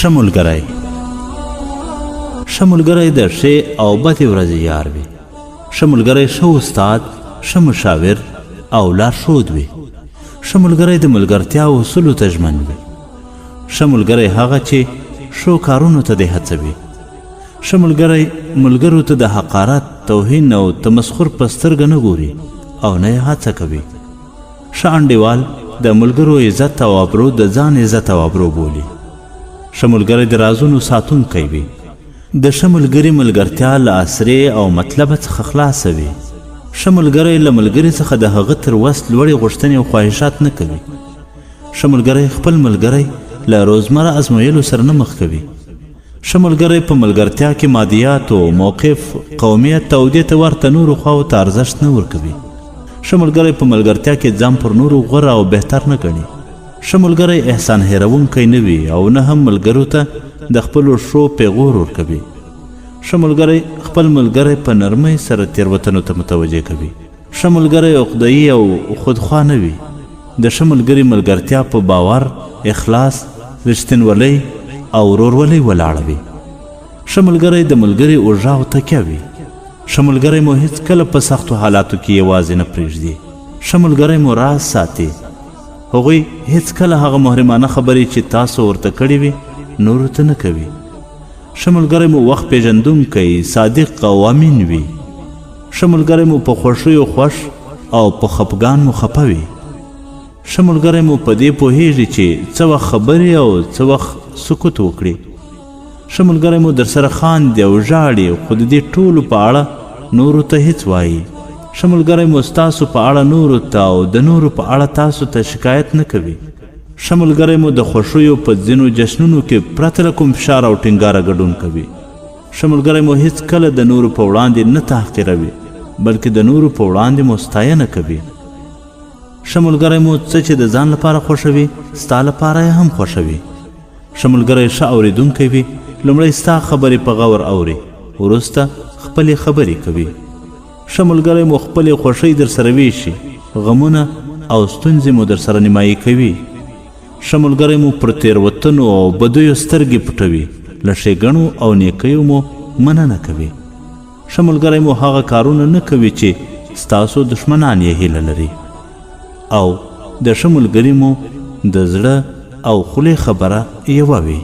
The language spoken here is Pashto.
ښه ملګری. ښه ملګری د ښې او بدې ورځې یار وي. ښه ملګری ښه استاد، ښه مشاور او لارښود وي. ښه ملګری د ملګرتیا اصولو ته ژمن وي. ښه ملګری هغه چې ښو کارونو ته دی هڅوي. ښه ملګری ملګرو ته د حقارت، توهین او تمسخر په سترګه نه ګوري او نه یې هڅه کوي. ښه انډیوال د ملګرو عزت او ابرو د ځان عزت او ابرو بولي. ښه ملګری د رازونو ساتونکی وي. د ښه ملګري ملګرتیا له اسرې او مطلبه څخه خلاصه وي. ښه ملګری له ملګري څخه د هغه تر وس لوړې غوښتنې او خواهشات نه کوي. ښه ملګری خپل ملګری له روزمره ازمویلو سره نه مخ کوي. ښه ملګری په ملګرتیا کې مادیاتو، موقف، قومیت او دې ته ورته نورو خواوو ته ارزښت نه ورکوي. ښه ملګری په ملګرتیا کې ځان پر نورو غوره او بهتر نه ګڼي. ښه ملګری احسان هېروونکی نه وي او نه هم ملګرو ته د خپلو ښو پیغور ورکوي. ښه ملګری خپل ملګری په نرمۍ سره تېروتنو ته متوجه کوي. ښه ملګری عقدهيي او خودخواه نه وي. د ښه ملګري ملګرتیا په باور، اخلاص، رښتینولۍ او ورورولۍ ولاړه وي. ښه ملګری د ملګري اوږه او تکیه وي. ښه ملګری مو هیڅکله په سختو حالاتو کې یوازې نه پرېږدي. ښه ملګری مو راز ساتي. هغوی هیڅکله هغه محرمانه خبرې چې تاسو ورته کړې وي، نورو ته نه کوي. ښه ملګری مو وخت پېژندونکی، صادق او امین وي. ښه ملګری مو په خوښیو خوښ او په خپګان مو خپه وي. ښه ملګری مو په دې پوهیږي چې څه وخت خبرې او څه وخت سکوت وکړي. ښه ملګری مو درسره خاندي او ژاړي خو د دې ټولو په اړه نورو ته هیڅ وایي. ښه ملګری مو ستاسو په اړه نورو ته او د نورو په اړه تاسو ته شکایت نه کوي. ښه ملګری مو د خوښیو په ځینو جشنونو کې پرته له کوم فشار او ټینګاره ګډون کوي. ښه ملګری مو هیڅکله د نورو په وړاندې نه تحقیروي، بلکې د نورو په وړاندې مو ستاینه کوي. ښه ملګری مو څه چې د ځان لپاره خوښوي، ستا لپاره یې هم خوښوي. ښه ملګری ښه اورېدونکی وي، لومړی ستا خبرې په غور اوري، وروسته خپلې خبرې کوي. ښه ملګری مو خپلې خوښۍ درسره ویشي، غمونه او ستونزې مو درسره نیمایي کوي. ښه ملګری مو پر تېروتنو او بدیو سترګې پټوي، له ښېګڼو او نېکیو مو مننه کوي. ښه ملګری مو هغه کارونه نه کوي چې ستاسو دښمنان یې هیله لري. او د ښه ملګري مو د زړه او خولې خبره یوه وي.